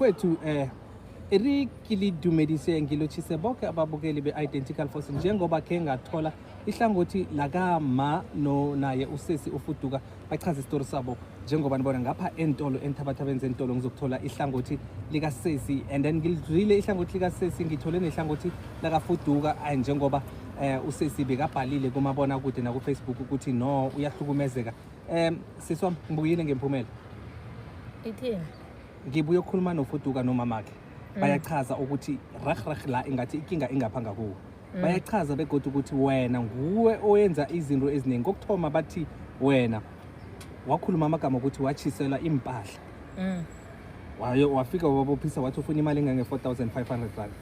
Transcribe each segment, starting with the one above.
Kwethu eri ke le dumedise, ngilotshise bonke ababukeli be-Identical Force. Njengoba khe ngathola ihlangothi lakama no naye usesi uFuduka bachaza isitori sabo, njengoba nibona ngapha entolo enthabathabeni zentolo, ngizokuthola ihlangothi likasesi and then ngilizwile ihlangothi likasesi, ngithole nehlangothi lakaFuduka. Njengoba usesi bekabhalile kumabonakude naku-Facebook ukuthi no, uyahlukumezeka. Sisi wami, ngibuyile ngemphumela. Ithini? Ngibuye ukukhuluma noFuduka nomamakhe. Bayachaza ukuthi rah rah la ingathi inkinga ingapha ngakuwo. Bayachaza begodwa ukuthi wena nguwe oyenza izinto eziningi. Kokuthoma bathi wena wakhuluma amagama ukuthi watshiselwa impahla. Waye wafika wabophisa, wathi ufuna imali engange-4500 rand.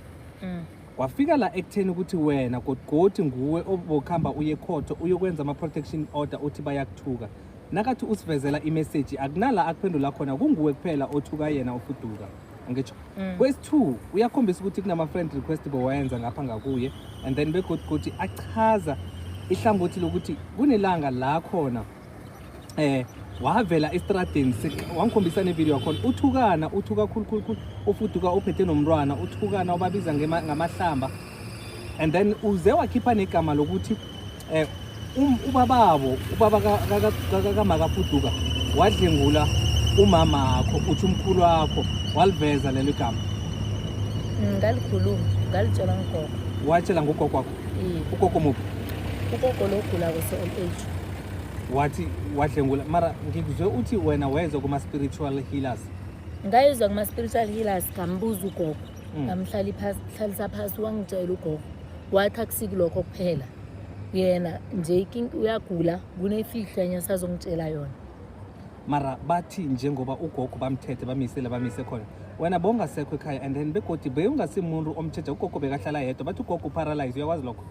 Wafika la ekutheni ukuthi wena godgodi nguwe obokuhamba uye ekhotho uyokwenza ama-protection order, uthi bayakuthuka. Nakathi usivezela imeseji, akunala akuphendula khona, kunguwe kuphela othuka yena uFuduka, angitsho? Kwesi-two uyakhombisa ukuthi kunama-friend request bowayenza ngapha ngakuye, and then begodigodi achaza ihlangothi lokuthi kunelanga la khona wavela estradeni, wangikhombisa nevideo yakhona, uthukana, uthuka khulu khulu khulu uFuduka, uphethe nomntwana, uthukana, ubabiza ngamahlamba, and then uze wakhipha negama lokuthi ubababo, ubaba kamakaFuduka wadlengula umamakho, uthi umkhulu wakho, waliveza lelo gama. Ngalikhuluma, ngalitshela ngugogo. Watshela ngugogo wakho? Iye. Ugogo muphi? Ugogo lo ogulako se-old age. Wathi wadlengula, mara ngikuzwe uthi wena wezwa kuma-spiritual healers. Ngayizwa kuma-spiritual healers, ngambuza ugogo. Ngamhlalisa phasi, wangitshela ugogo, wathi akusikulokho kuphela, yena nje uyagula, kunefihlo enye asazongitshela yona. Mara bathi njengoba ugogo bamthethe, bamisele, bamise khona, wena bowungasekho ekhaya, and then begodi bewungasimuntu omthethe ugogo, bekahlala yedwa. Bathi ugogo uparalyze, uyakwazi lokho?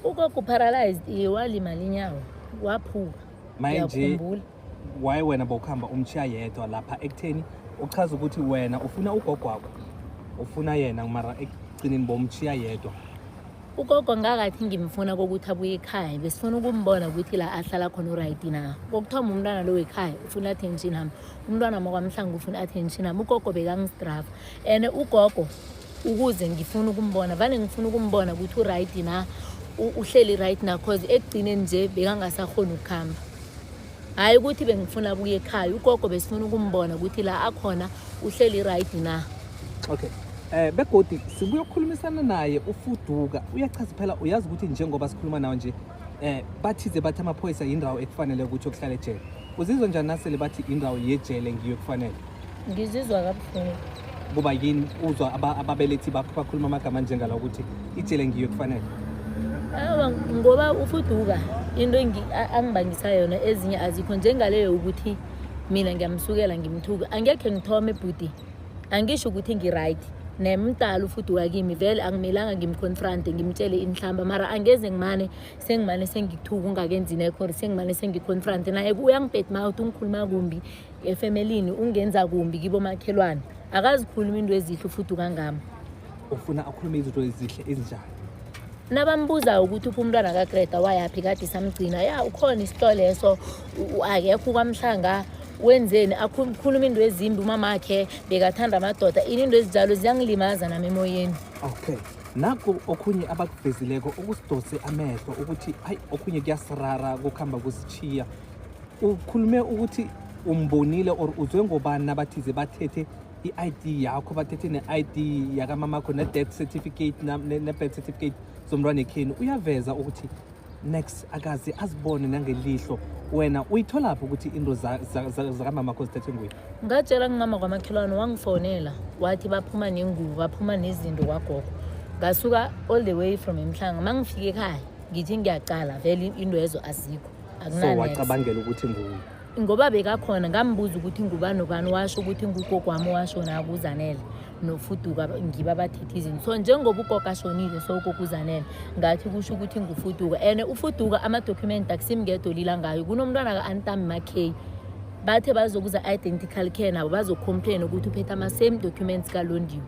Ugogo uparalyzed, iye, walimala inyawo, waphuka. Maye nje. Ngiyakhumbula. Waye wena bowukuhamba umchiya yedwa lapha ekutheni uchaza ukuthi wena ufuna ugogo wakho, ufuna yena, mara ekugcineni bomchiya yedwa. Ugogo ngakathi ngimfuna kokuthi abuye ekhaya, besifuna ukumbona ukuthi la ahlala khona uright na. Kokuthoma umntwana lo wekhaya ufuna attention hami, umntwana makwamhlanga ufuna attention hami. Ugogo bekangistrava and ugogo ukuze ngifuna ukumbona, vane ngifuna ukumbona ukuthi uright na, uhleli right na, cause ekugcineni nje bekangasakhoni ukukhamba. Hhayi ukuthi bengifuna abuye ekhaya, ugogo besifuna ukumbona ukuthi la akhona uhleli right na. Okay, begodi sibuye ukukhulumisana naye uFuduka, uyachaza phela, uyazi ukuthi njengoba sikhuluma nawe nje bathize, bathi amaphoyisa indawo ekufanele ukuthi yokuhlala ejele. Uzizwa njani nasele bathi indawo yejele ngiyo ekufanele? Ngizizwa kabuhlungu. Kuba yini uzwa ababelethi bakho bakhuluma amagama anjengala ukuthi ijele ngiyo ekufanele? Awa, ngoba uFuduka into angibangisa yona ezinye azikho, njengaleyo ukuthi mina ngiyamsukela ngimthuka. Angekhe ngithome bhuti, angisho ukuthi ngi-right nemdala uFuduka kimi, vele akumelanga ngimconfronte ngimtshele inhlamba, mara angeze ngimane sengimane sengithuka ungakenzi nekho, or sengimane sengiconfronte naye. Uyangibadmouth, ungikhuluma kumbi efemelini, ungenza kumbi kibomakhelwane, akazikhuluma into ezihle uFuduka ngami. Ufuna akhulume izinto ezihle ezinjani? Nabambuzayo ukuthi uphi umntwana kaGreta, wayaphi, kade samgcina, ya ukhona isitoleso, akekho kwaMhlanga, wenzeni, akhuluma into ezimbi, umamakhe bekathanda amadoda, ini, into ezinjalo ziyangilimaza nami emoyeni. Okay, naku okhunye abakuvezileko okusidose amehlo ukuthi hayi, okhunye kuyasirara, kukhamba kusithiya. Ukhulume ukuthi umbonile or uzwe ngobani nabathize bathethe i-ID yakho, bathethe ne-ID yakamamakho, ne-death certificate, ne-birth certificate zomntwana ekheni. Uyaveza ukuthi next akaze azibone nangelihlo. Wena uyitholaphi ukuthi into zakamamakho zithethwe nguye? Ngatshela ngumama kwamakhelwane, wangifonela wathi baphuma nengubo, baphuma nezinto kwagogo. Ngasuka all the way from eMhlanga, uma ngifika ekhaya ngithi ngiyacala, vele into ezo azikho. So Akuna-next. Wacabangela ukuthi nguye? Ngoba bekakhona, ngambuza ukuthi ngubani nobani, washo ukuthi ngugogo wami, washo nakuzanele noFuduka ngiba bathethe izinto. So njengoba ugogo ashonile, so ugogo uZanele, ngathi kusho ukuthi nguFuduka. And uFuduka amadokhumenti akusimngedwa olila ngayo, kunomntwana ka-Antami Makey, bathe bazokuza Identical Care nabo bazocomplain ukuthi uphethe ama-same documents kaLondiwe.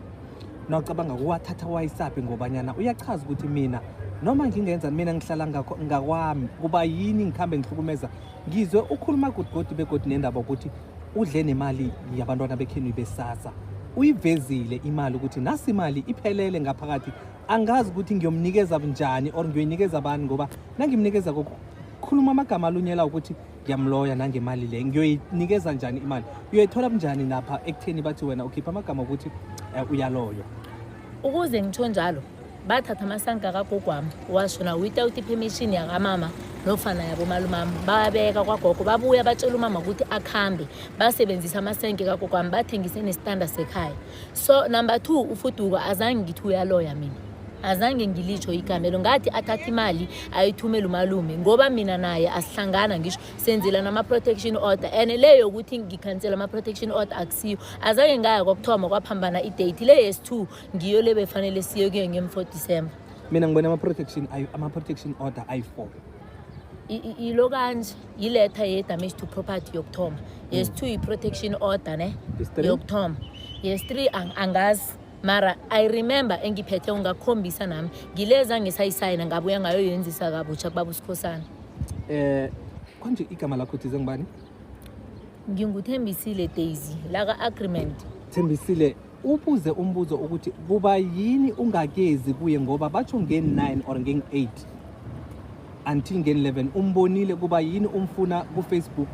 Nawucabanga kuwathatha wayisaphi? Ngobanyana uyachaza ukuthi mina noma ngingenza, mina ngihlala ngakwami, kuba yini ngikhambe ngihlukumeza? Ngizwe ukhuluma godgodi begodi nendaba ukuthi udle nemali yabantwana bekhenu besasa. Uyivezile imali ukuthi nasi imali iphelele ngaphakathi, angazi ukuthi ngiyomnikeza njani or ngiyoyinikeza bani, ngoba nangimnikeza khuluma amagama alunyela ukuthi ngiyamloya nangemali le, ngiyoyinikeza njani imali, uyoyithola bunjani napha ekutheni bathi wena ukhipha amagama ukuthi uyaloywa. Ukuze ngitsho njalo, bathatha amasanka kagogwami washona without i-permission yakamama nofana yabomalumami, babeka kwagogo, babuya batshela umama ukuthi akhambe, basebenzisa amasenke kagogwami, bathengise nesitanda sekhaya. So number 2, uFuduka azange ngithi uyaloya, mina azange ngilitsho igamelo, ngathi athatha imali ayithumele umalume, ngoba mina naye asihlangana, ngisho senzela nama-protection order, and le yokuthi ngikhansela ama-protection order akusiyo. Azange ngaya kokuthoma, kwaphambana i-date. Le yesi-2 ngiyo le befanele siye kuyo nge-4 December. Mina ngibona ama-protection order ayi-4. Ilo kanje, yiletha ye-damage to property yokuthoma, yesi-2 i-protection order ne. Yesi-three? Yokuthoma, yesi-3 angazi, mara I remember engiphethe ungakhombisa nami ngileza ngisayisayina, ngabuya ngayoyenzisa kabutsha kubaba uSikhosana. Konje igama lakho thize ngubani? NginguThembisile Daisy laka-agreement. Thembisile, ubuze umbuzo ukuthi kuba yini ungakezi kuye, ngoba batsho nge-9 or nge-8 until nge-11 umbonile. Kuba yini umfuna ku-Facebook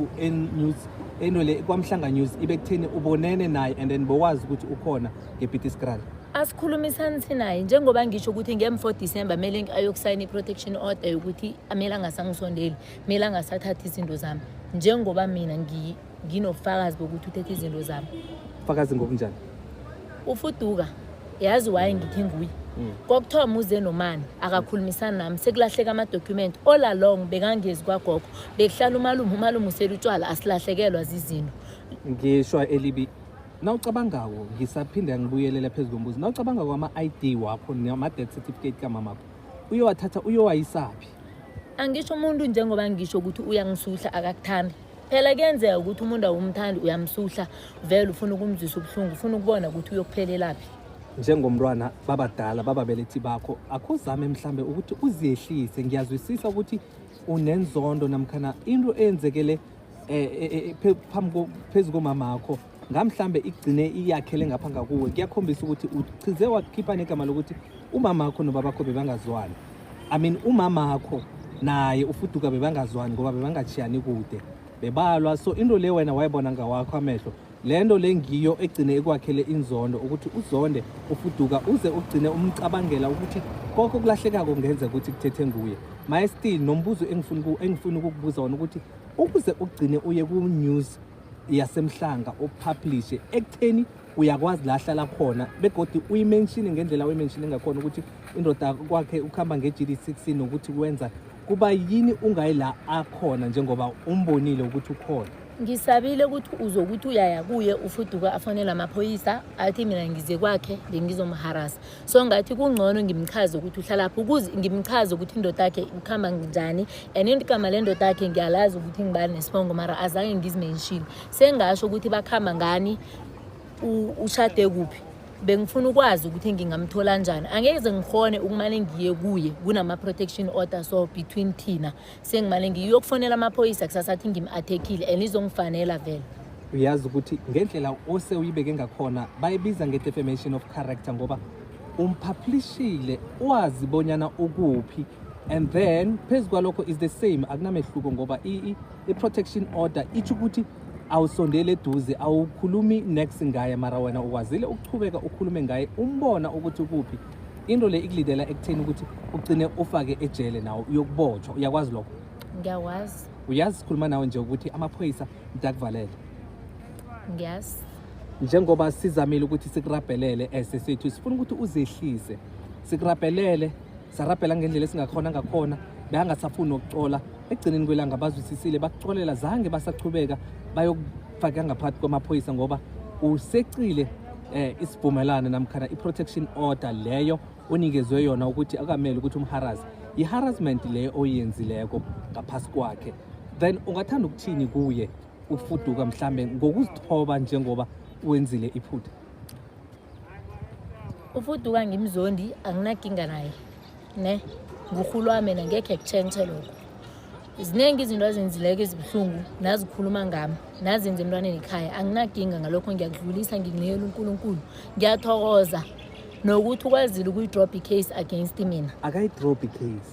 news ento le kwaMhlanga News ibe kutheni ubonene naye and then bowazi ukuthi ukhona ngePitiskraal? Asikhulumisani sinaye, njengoba ngisho ukuthi nge-4 December kumele ayokusayina i-protection order yokuthi amele angasangisondeli, kumele angasathathi izinto zami, njengoba mina nginobufakazi bokuthi uthethe izinto zami. Fakazi ngobunjani? Ufuduka yazi waye ngithi nguye. Kokuthoma uze nomani akakhulumisani nami, sekulahleka amadokhumenti. All along bekangezi kwagogo, bekuhlala umalume, umalume usela utshwala, asilahlekelwa zizinto. Ngishwa elibi nawucabangako, ngisaphinda ngibuyelela phezu kombuzo, nawucabangako ama-ID wakho nama-death certificate kamamakho uyowathatha uyowayisaphi? Angisho umuntu, njengoba ngisho ukuthi uyangisuhla, akakuthandi. Phela kuyenzeka ukuthi umuntu awumthandi, uyamsuhla vele, ufuna ukumzwisa ubuhlungu, ufuna ukubona ukuthi uyokuphelelaphi. Njengomntwana babadala bababelethi bakho, akhuzame mhlambe ukuthi uziyehlise. Ngiyazwisisa ukuthi unenzondo namkhana into eyenzekele phezu komamakho ngamhlambe igcine iyakhele ngapha ngakuwe. Kuyakhombisa ukuthi uchize wakhipha negama lokuthi umamakho nobabakho bebangazwani. I mean, umamakho naye uFuduka bebangazwani ngoba bebangachiyani kude, bebalwa. So into le wena wayibona ngawakho amehlo, le nto le ngiyo egcine ikwakhele inzondo ukuthi uzonde uFuduka, uze ugcine umcabangela ukuthi konke okulahlekako kungenzeka ukuthi kuthethe nguye. Maye, still nombuzo engifuna ukukubuza wona ukuthi ukuze ugcine uye ku-news yaseMhlanga upublishe ekutheni uyakwazi la ahlala khona, begodi uyimenshine ngendlela uyimenshine ngakhona ukuthi indoda kwakhe ukuhamba nge-GD6 nokuthi kwenza kuba yini ungayi la akhona njengoba umbonile ukuthi ukhona? Ngisabile ukuthi uzokuthi uyaya kuye uFuduka, afonele amaphoyisa athi mina ngize kwakhe bengizomharasa. So ngathi kungcono ngimchaze ukuthi uhlalaphi, ukuze ngimchaze ukuthi indoda yakhe ukuhamba njani, and igama lendoda yakhe ngiyalazi ukuthi ngibani nesibongo, mara azange ngizimenshini, sengasho ukuthi bakuhamba ngani, ushade kuphi. Bengifuna ukwazi ukuthi ngingamthola njani. Angeke ngikhone ukumane ngiye kuye kunama-protection order, so between thina sengimane ngiyokufonela amaphoyisa kusasa athi ngim-attackile, and izongifanela vele. Uyazi ukuthi ngendlela ose uyibeke ngakhona bayibiza nge-defamation of character, ngoba umpublishile wazi bonyana ukuphi, and then phezu kwalokho is the same, akunamehluko, ngoba i-protection order itsho ukuthi awusondeli eduze, awukhulumi next ngaye, mara wena ukwazile ukuchubeka ukhulume ngaye umbona ukuthi ukuphi. Into le ikulidela ekutheni ukuthi ugcine ufake ejele nawe, uyokubotshwa. Uyakwazi lokho? Ngiyakwazi. Uyazi sikhuluma nawe nje ukuthi amaphoyisa mntakuvalele? Ngiyazi. Njengoba sizamile ukuthi sikurabhelele esesethu, sifuna ukuthi uzehlise. Sikurabhelele, sarabhela ngendlela esingakhona ngakhona, bekangasafuni nokucola. Ekugcineni kwelanga bazwisisile, bakucolela, zange basachubeka bayokufaka ngaphakathi kwamaphoyisa, ngoba usecile isivumelano namkhana i-protection order leyo onikezwe yona ukuthi akamele ukuthi umharass. I-harassment leyo oyenzileko ngaphasi kwakhe. Then ungathanda ukuthini kuye uFuduka, mhlambe ngokuzithoba, njengoba wenzile iphutha? Ufuduka ngimzondi, anginakinga naye ne, ngurhulwami mina, ngekhe kutshentshe lokho. Ziningi izinto azenzileko ezibuhlungu, nazikhuluma ngami, nazenze emntwaneni ekhaya. Anginakinga ngalokho, ngiyakudlulisa, ngikunikela uNkulunkulu. Ngiyathokoza nokuthi ukwazile ukuyidrop i-case against mina. Akayidrop i-case.